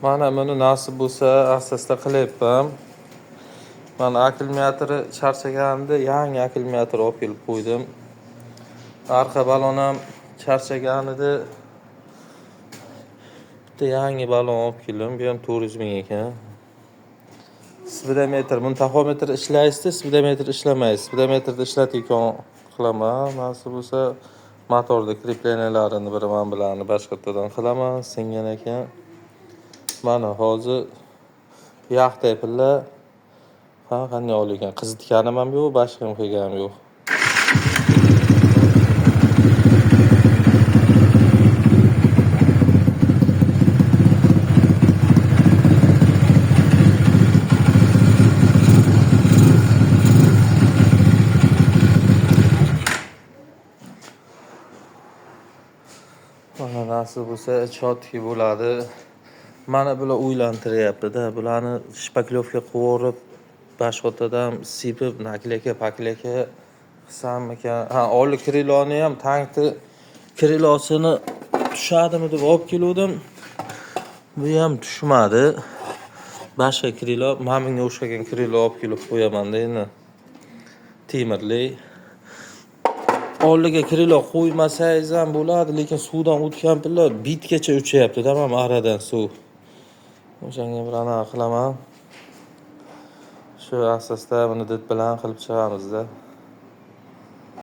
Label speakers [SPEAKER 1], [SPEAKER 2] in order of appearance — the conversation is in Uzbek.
[SPEAKER 1] Mana buni nasib bo'lsa asta-asta qilyapman. Mana akkumulyatori charchagandi, yangi akkumulyator olib kelib qo'ydim. Arqa balon ham charchagan edi. Bitta yangi balon olib keldim. Bu ham 400 ming ekan. Spidometr, buni taxometr ishlaysizda, spidometr ishlamaysiz. Spidometrda ishlatayotgan qilaman. Nasib bo'lsa motorda krepleniyalarini bir man bilan boshqatdan qilaman, singan ekan. Mana hozir yaxta pilla ha qanday olgan? Qizitganim ham yo'q, boshqa ham qilganim yo'q. Mana nasib bo'lsa chotki bo'ladi. Mana bular o'ylantiryapti-da. Bularni shpaklyovka qilib, boshqotadan sepib, nakleyka, pakleyka qilsammikan? Ha, oldi kriloni ham tankni krilosini tushadimi deb olib keluvdim. Bu ham tushmadi. Boshqa krilo, mana bunga o'xshagan krilo olib kelib qo'yaman-da endi. Temirli. Oldiga krilo qo'ymasangiz ham bo'ladi, lekin suvdan o'tgan pilla bitgacha uchayapti-da, mana aradan suv. O'shanga bir anaqa qilaman. Shu asosda buni did bilan qilib chiqamiz-da.